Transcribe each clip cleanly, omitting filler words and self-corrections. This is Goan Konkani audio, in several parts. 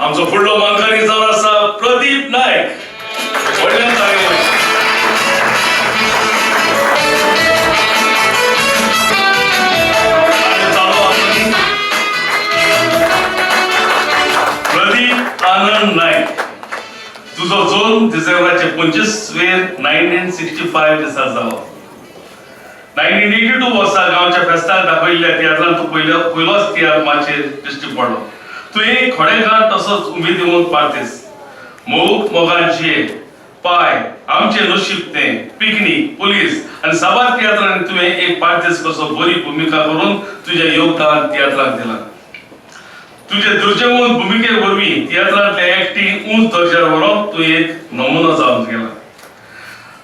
आमचो फुडलो मानकरी जावन आसा प्रदीप नायक. व्हडल्यान ताळयो मारची. ताळयो चालू आसूं. प्रदीप आनंद नायक, तुजो जल्म डिसेंबराचे 25वेर 1965 दिसा जालो. 1982 वर्सा गांवच्या फेस्ताक दाखयल्ल्या तियात्रान तूं पयलो पयलोच तियात्र माचयेर दिश्टी पडलो. तूं एक खडेगांठ तसोच उमेदीवंत पार्तीस. मोग मोगांची, पाय, आमचें नशीब तें, पिकनीक, पुलीस आनी साबार तियात्रांनी तुवें एक पार्तीस कसो बरी भुमिका करून तुजें योगदान तियात्राक दिलां. तुजे दर्जेवंत भुमिके वरवीं तियात्रांतले एक्टिंग उंच दर्ज्यार व्हरोंक तूं एक नमुनो जावन गेला.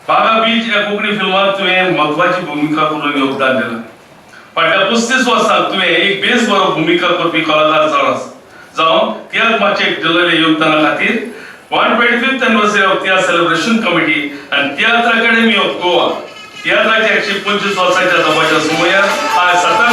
बागा बीच ह्या कोंकणी फिल्मांत तुवें म्हत्वाची भुमिका करून योगदान दिलां. फाटल्या 35 वर्सांत तुवें एक बेस बरो भुमिका करपी कलाकार जावन जावन तियात्र माचयेक दिलेल्या योगदाना खातीर 125th anniversary of Tiatr Celebration Committee आनी तियात्र अकॅडमी ऑफ गोवा तियात्राच्या 125 वर्साच्या दबाच्या सुमयार आज 27